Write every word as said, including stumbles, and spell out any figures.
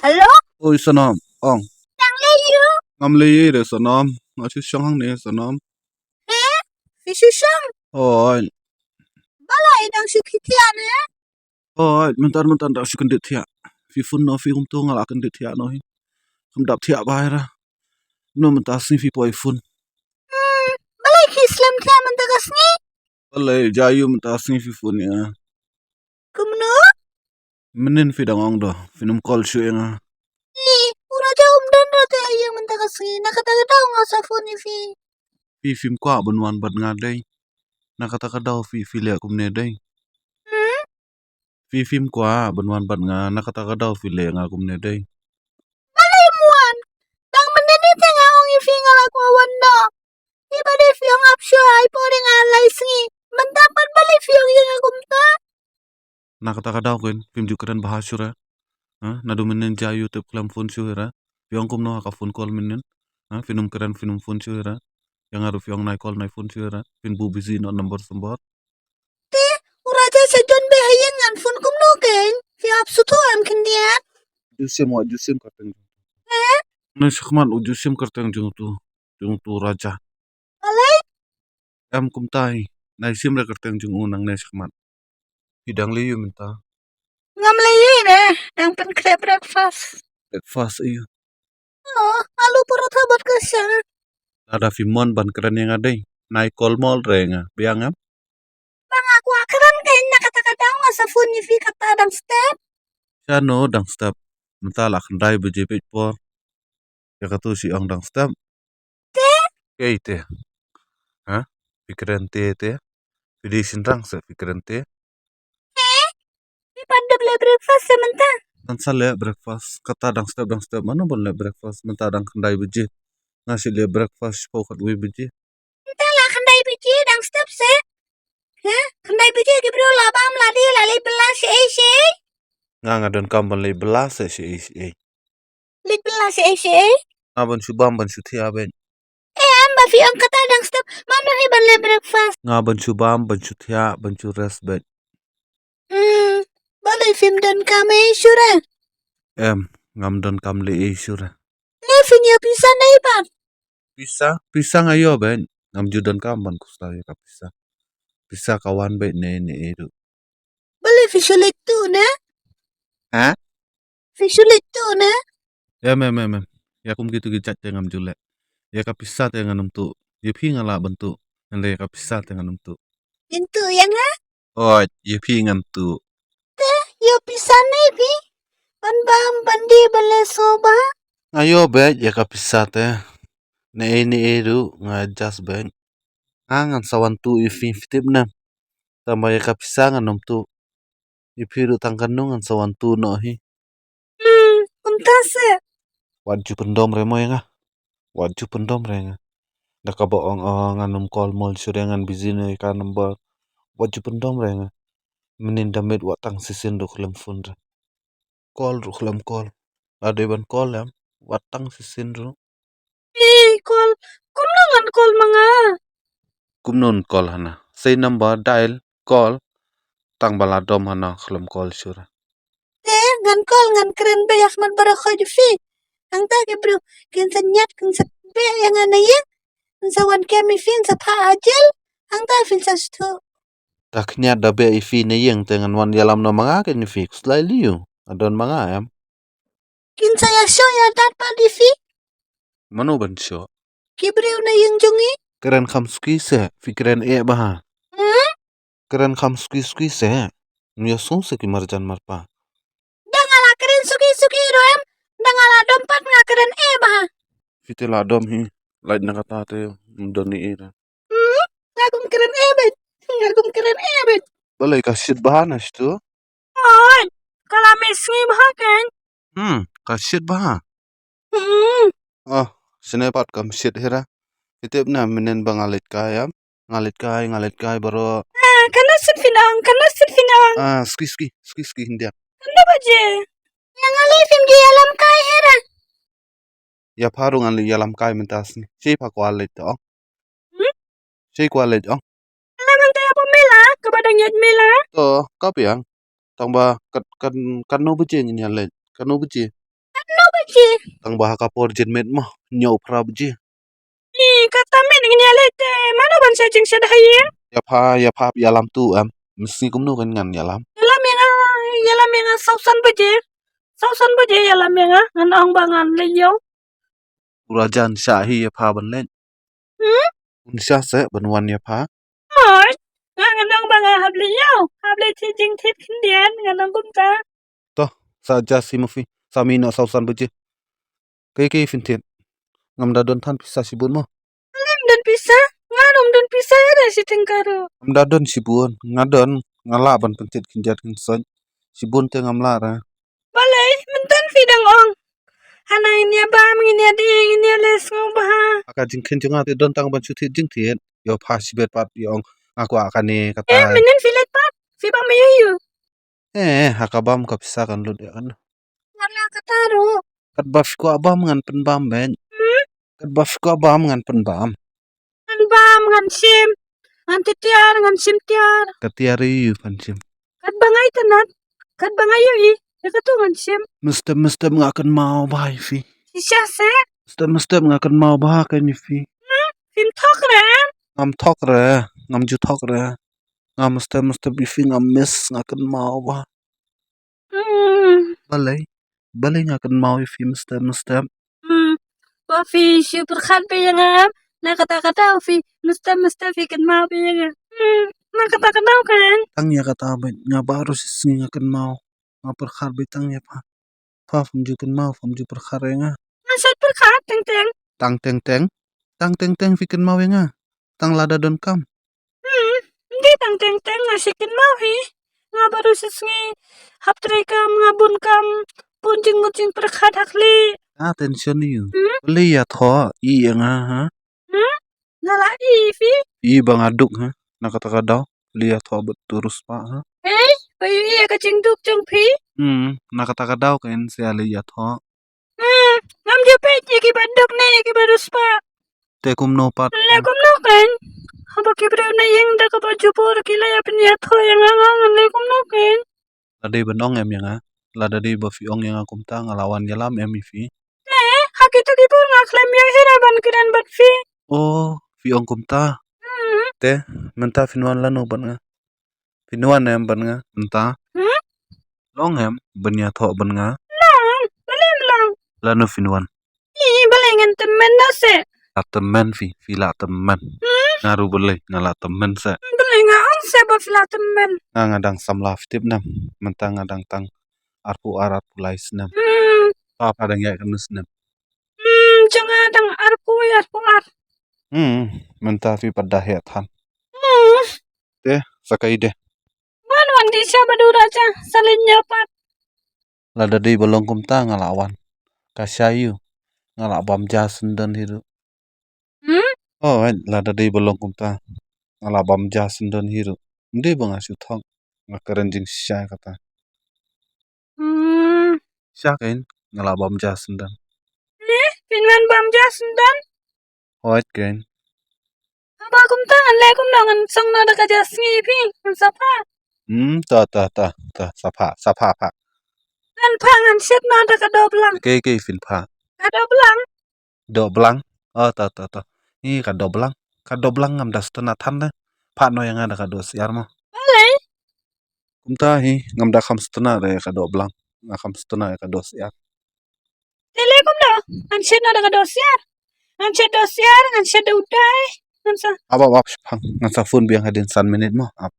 Hello? Oi, Sonam. Ong. Nang lei ïa u? Ngam lei ïa re, Sonam. Nga shu shong hangne, Sonam. He? Phi shu shong? Oi. Balei dang shu khie thiah ne? Oi, mynta mynta dang shu kyndit thiah. Phi phone noh phi kumto, nga la kyndit thiah noh hi. Kam dap thiah bha ïa re. No mynta sngi phi poi phone. Hmm, balei khie slem thiah mynta ka sngi? Balei, jia ïa u mynta sngi phi phone ïa nga. Kumno? Mynnin phi dang ong doh, phin ym call shuh ïa nga. Ni, u Raja um don ruh te ïa mynta ka sngi, na kata ka daw nga sa phone ïa phi. Phi phim kwah ban wan bad nga dei. Na kata ka daw phi, phi leh kumne dei. Hmm? Phi phim kwah ban wan bad nga, na kata ka daw phi leh nga kumne dei. Balei ym wan? Dang mynnin te nga ong ïa phi nga la kwah wan noh. Te balei phi ong ap shuwa, ai por ïa nga lai sngi. Mynta pat balei phi ong ïa nga kumta? Na kata ka daw kein, phim ju kren bha shuh re. Ha, naduh mynnin jia ïa u tip khlem phone shuh re. Phi ong kumno ha ka phone call mynnin. Ha, phin ym kren, phin ym phone shuh re. Ïa nga ruh phi ong nai call nai phone shuh re. Phin buh busy noh number symbol. Te, u Raja sa don beit ha ïing, ngan phone kumno kein? Phi ap shuh to em khyndiat. Ju shim, wat ju shim kyrteng. Eh? Nai shakhmat u ju shim kyrteng jong utu. Jong utu u Raja. Balei? Em kumta hi. Nai shim re kyrteng jong u nangne shakhmat. Phi dang lei ïa u mynta? Ngam lei ïa u re, dang pynkhreh breakfast. Breakfast ïa u? Oh, alu paratha bad ka sha. Lada phi mon ban kren ïa nga dei, nai call mall re nga, biang em? Ba nga kwah kren kein, na kata ka daw nga sa phone ïa phi kata dang step. Shano dang step? Mynta la khyndai baje beit por. Ïa katu shi ong dang step. Te? Kei te? Ha? Phi kren te te? Phi dei shynrang se phi kren te? He? Phi pat dep leh breakfast se mynta? Ngan sa leh breakfast. Kata dang step, dang step. Mano ban leh breakfast? Mynta dang khyndai baje. Nga shu leh breakfast shiphew khatwei baje. Mynta la khyndai baje dang step se. He? Khyndai baje ki briew la bam la die, la leit bylla shaei shaei. Nga, nga donkam ban leit bylla se shaei shaei. Leit bylla shaei shaei? Nga ban shu bam ban shu thiah beit. Em, ba phi ong kata dang step, mano hi ban leh breakfast? Nga ban shu bam ban shu thiah ban shu rest beit. Hmm, balei phim donkam ei shuh re? Em, ngam donkam lei ei shuh re. Lei phin ïoh pisa nei pat? Pisa? Pisa nga ïoh beit. Ngam ju donkam ban khuslai ïa ka pisa. Pisa ka wan beit nei nei ei ruh. Balei phi shu leit tuh ne? Ha? Phi shu leit tuh ne? Em, em, em, em. Ïa kum kitu ki jait te ngam ju leh. Ïa ka pisa te ngan ym tuh. Ïa phi nga lah ban tuh. Hynrei ïa ka pisa te ngan ym tuh. Phin tuh ïa nga? Oi, ïa phi ngan tuh. Te, ïoh pisa ne phi? Ban bam, ban die, ban leh shuwa bha. Nga ïoh beit ïa ka pisa te. Ne ei ne ei ruh nga adjust beit. Nga ngan sa wan tuh ïa phi, phi tip ne. Tangba ïa ka pisa ngan ym tuh. Ïa phi ruh tang kano ngan sa wan tuh noh hi. Hmm, kumta se. Wat ju pyndom re mo ïa nga. Wat ju pyndom re nga. Da kaba ong, oh, ngan ym call mall shuh re, ngan busy na ïa ka number. Wat ju pyndom re nga. Mynnin da miet wat tang shisien ruh khlem phone re. Call ruh khlem call. La dei ban call em. Wat tang shisien ruh. Ei, call. Kumno ngan call ma nga? Kumno ngan call hana? Sei number dial, call. Tang ba la dom hana khlem call shuh re. Te ngan call, ngan kren beit ha khmat baroh khoit ïa phi. Hangta ki briew kin sa ñiad, kin sa beh ïa nga na ïing. Kin sa wan kem ïa phi, kin sa phah ha jel. Hangta phin sa sngewthuh. Da khñiat da beh ïa phi na ïing te ngan wan ïalam noh ma nga kein ïa phi, khuslai lei ïa u. Nga don ma nga em. Kin sa ïashoh ïadat pat ïa phi. Mano ban shoh? Ki briew na ïing jong ngi. Kren kham suki se, phi kren eh bha. Hmm? Kren kham suki suki se. Ym ïohsngew se ki marjan marpa. Da nga la kren suki suki ruh em. Da nga la dom pat nga kren eh bha. Phi te la dom hi. Lait na kata te ym don ei ei re. Hmm? Nga kum kren eh beit. Nga kum kren eh beit. Balei, ka shit bha na shitu? Oi, ka la mih sngi bha kein. Hmm, ka shit bha. Hmm. Oh, shane pat kam shit hi re. Phi tip ne mynnin ba nga leit kai em. Nga leit kai, nga leit kai baroh. Ah, kano sien phin ong, kano sien phin ong. Ah, suki, suki, suki, suki, hyndia. Kano baje? Ïa nga lei phim ju ïalam kai hi re. Ïa pha ruh ngan leit ïalam kai mynta sngi. Shi pha kwah leit to ong. Hmm? Shi kwah leit ong. Ïalam mynta ïa ba mela, kaba dang ïaid mela. To, ka biang. Tang ba kat, kat, katno baje ngin ïa leit? Katno baje? baje. Tang ba ha ka por janmiet mo, hynñiew phra baje. Ih, kata mynmiet ngin ïaleit te, mano ban sha jingsha da ha ïing? Ïa pha, ïa pha ïalam tu em. Mynsngi kumno kan ngan ïalam? Ïalam ïa nga, ïalam ïa nga saw san baje. Saw san baje ïalam ïa nga, ngan ong ba ngan leit ïew. U Rajan shah hi ïa pha ban leit. Hmm? Un shah seh ban wan ïa pha. Hooid, nga ngan ong ba nga hap leit ïew, hap leit thied jingthied khyndiat, ngan ong kumta. To, sa adjust hi ma phi, sa mih noh saw san baje. Kaei kaei phin thied? Ngam da don than pisa shibun mo. Ngam don pisa, nga ruh ym don pisa da shi tyngka ruh. Ngam da don shibun, nga don, nga lah ban pynthied khyndiat khynsoit. Shibun te ngam lah re. Balei, mynta phi dang ong. Hana ngin ïa bam, ngin ïa dih, ngin ïa leh sngewbha. Ha ka jingkheiñ jong nga te don tang ban shu thied jingthied. Ïoh pha shibit pat ïa ong nga kwah kane kata. Eh, mynnin phi leit pat. Phi bam ïa u. Eh, ha ka bam ka pisa kan lut ïa kano. Wat la kata ruh. Katba phi kwah bam ngan pynbam beit. Hmm? Katba phi kwah bam ngan pynbam. Ngan bam, ngan shim. Ngan tiar, ngan shim tiar. Ka tiar ïa u phan shim. Katba nga itynnad, katba nga ïohi, ïa katu ngan shim. Mynstep mynstep nga kynmaw bha ïa phi. Shisha seh. Mynstep mynstep nga kynmaw bha kein ïa phi. Hmm, phim thok re? Ngam thok re, ngam ju thok re. Nga mynstep mynstep ïa phi nga miss, nga kynmaw bha. Hmm. Balei? Balei nga kynmaw ïa phi mynstep mynstep? Hmm. Ba phi shu pyrkhat beit ïa nga. Na kata ka daw phi mynstep mynstep phi kynmaw beit ïa nga. Hmm. Na kata ka daw kan. Tang ïa kata beit nga baroh shi sngi nga kynmaw. Nga pyrkhat beit tang ïa pha. Pha pham ju kynmaw, pham ju pyrkhat ïa nga. Nga shu pyrkhat teng teng. Tang teng teng. Tang teng teng phi kynmaw ïa nga. Tang lada donkam. Hmm, ym dei tang teng teng nga shu kynmaw hi. Nga baroh shi sngi hap trei kam, nga bun kam, bun jingmut jingpyrkhat ha khlieh. Nga tension ïa u. Hmm? Balei ïathoh ïa nga ha? Hmm? Nga la ïa phi. Ïa ba nga duk ha. Na kata ka daw. Balei ïathoh bad u riewspah ha. Hei, ba ïa ka jingduk jong phi. Hmm, na kata ka daw kein sa ïa leh ïathoh. Hmm, ngam ju peit ïa kiba duk ne ïa kiba riewspah. Te kumno pat? Leh kumno kein? Haba ki briew na ïing da kaba jubor ki la ïa pynïathoh ïa nga, nga ngan leh kumno kein? La dei ban ong em ïa nga? Lada dei ba phi ong ïa nga kumta nga la wan ïalam em ïa phi. Te ha kita ki bor nga khlem ïohi re ban kren bad phi. Oh, phi ong kumta. Hmm. Te mynta phin wan lano bad nga? Phin wan em bad nga mynta? Hmm? Long em ban ïathoh bad nga? Long, balei ym long? Lano phin wan? Ih, balei ngan tymmen noh seh? La tymmen phi, phi la tymmen. Hmm? Nga ruh balei nga la tymmen seh. Balei nga ong seh ba phi la tymmen? Nga nga dang samla phi tip nem. Mynta nga dang tang arphew ar arphew lai snem. Hmm. Pha pha dang ïaid katno snem? Hmm, jong nga dang arphew arphew ar. Hmm, mynta phi pat da heh than. Hmm. Te sa kaei de? Wan wan dih sha bad u Raja, sa leit ñiew pat. Lada dei ba long kumta nga la wan. Ka shai ïa u. Nga la bam ja syndon hi ruh. Hmm? Oh, eh, lada dei ba long kumta nga la bam ja syndon hi ruh. Ym dei ba nga shu thok. Nga kren jingshisha kata. Hmm. Shisha kein nga la bam ja syndon. Eh, phin wan bam ja syndon? Hooid kein. Haba kumta ngan leh kumno, ngan song noh da ka ja sngi phi, ngan sa phah. Hmm, ta ta ta ta, sa phah, sa phah phah. Ngan phah, ngan shet noh da ka dohblang. Kaei kaei phin phah? Ka dohblang. Dohblang. Oh, ta ta ta. Ih, ka dohblang. Ka dohblang ngam da sngewtynnat than de. Phah noh ïa nga da ka dohsyiar mo. Balei? Kumta hi, ngam da kham sngewtynnat re ka dohblang. Nga kham sngewtynnat re ka dohsyiar. Te leh kumno? Ngan shet noh da ka dohsyiar. Ngan shet dohsyiar, ngan shet da u dai. Ngan sa. Ap ap ap, shipang. Ngan sa phone biang hadien san minit mo. Ap.